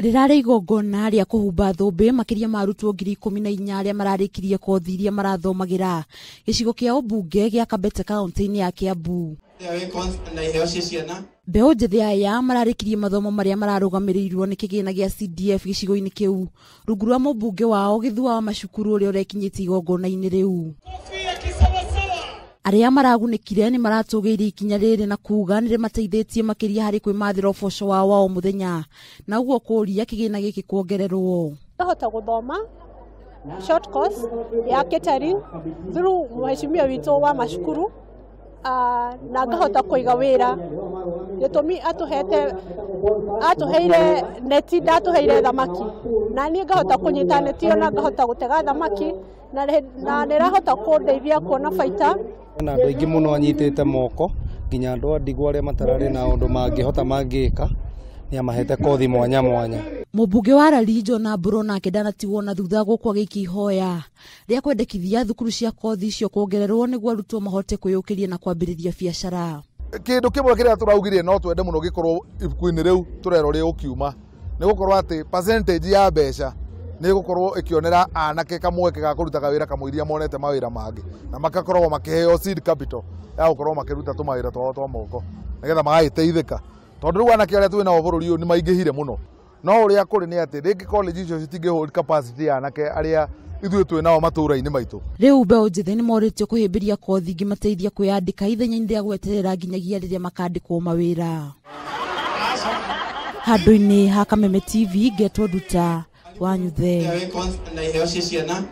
Rĩrarĩ igongona rĩa kũhumba thũmbĩ makĩria ma arutwo 14,000 arĩa mararĩkirie kothi iria marathomagĩra gĩcigo kĩa ũmbunge gĩa Kabete kaunti-inĩ ya Kiambu. Mbeũ njĩthĩ aya mararĩkirie mathomo marĩa mararũgamĩrĩirwo nĩ kĩgĩna gĩa CDF gĩcigo-inĩ kĩu rungu rwa mũmbunge wao Gĩthua wa Macukuru ũrĩa ũrekinyĩtie igongona-inĩ rĩu. Arĩa maragunĩkire nĩ maratũgĩirie ikinya rĩrĩ na kuga nĩ rĩmateithĩtie makĩria harĩ kwĩmathĩra ũboco wao wa o mũthenya na ũguo kũria kĩgĩna gĩkĩ kuongererwo. Ngahota gũthoma short course ya catering through mheshimiwa witũ wa macukuru, na ngahota kũiga wĩra. Gĩtũmi atũhete atũheire neti, ndatũheire thamaki, na niĩ ngahota kũnyita neti ĩyo na ngahota gũtega thamaki na nĩ ĩrahota kũndeithia kuona baita. Na andũ aingĩ mũno anyitĩte moko, nginya andũ a ndigwa arĩa matararĩ na ũndũ mangĩhota mangĩka, nĩ amahete kothi mwanya mwanya. Mũmbunge wa Rari John Mburu nake ndanatigwo na thutha gũkũ agĩikia ihoya rĩa kwendekithia thukuru cia kothi icio kuongererwo nĩguo arutwo mahote kwĩyũkĩria na kwambĩrĩria biacara. Kĩndũ kĩmwe kĩrĩa tũraugire no twende mũno gĩkorwo ibuku-inĩ rĩu tũrerwo rĩgũkiuma nĩ gũkorwo atĩ percentage ya mbeca nĩ gũkorwo ĩkĩonera anake kamweke ga kũruta kawĩra kamũiria monete mawĩra mangĩ, na makakoragwo makĩheo seed capital ya gũkorwo makĩruta tũmawĩra twao twa moko nĩgetha magagĩteithĩka, tondũ rĩu anake arĩa twĩ nao bũrũri ũyũ nĩ maingĩhire mũno. No ũrĩa kũrĩ nĩ atĩ rĩngĩ college icio citingĩ hold capacity ya anake arĩa ithuĩ twĩ nao matũũra-inĩ maitũ. Rĩu mbeũ njĩthĩ nĩ morĩtio kũhĩmbĩria kothi ingĩmateithia kwĩyandĩka ithenya-inĩ rĩa gweterera nginyagia rĩrĩa makandĩkwo mawĩra. Handũ-inĩ ha Kameme TV, ngetwo Nduta Wanyuthe. Na iheo cia ciana.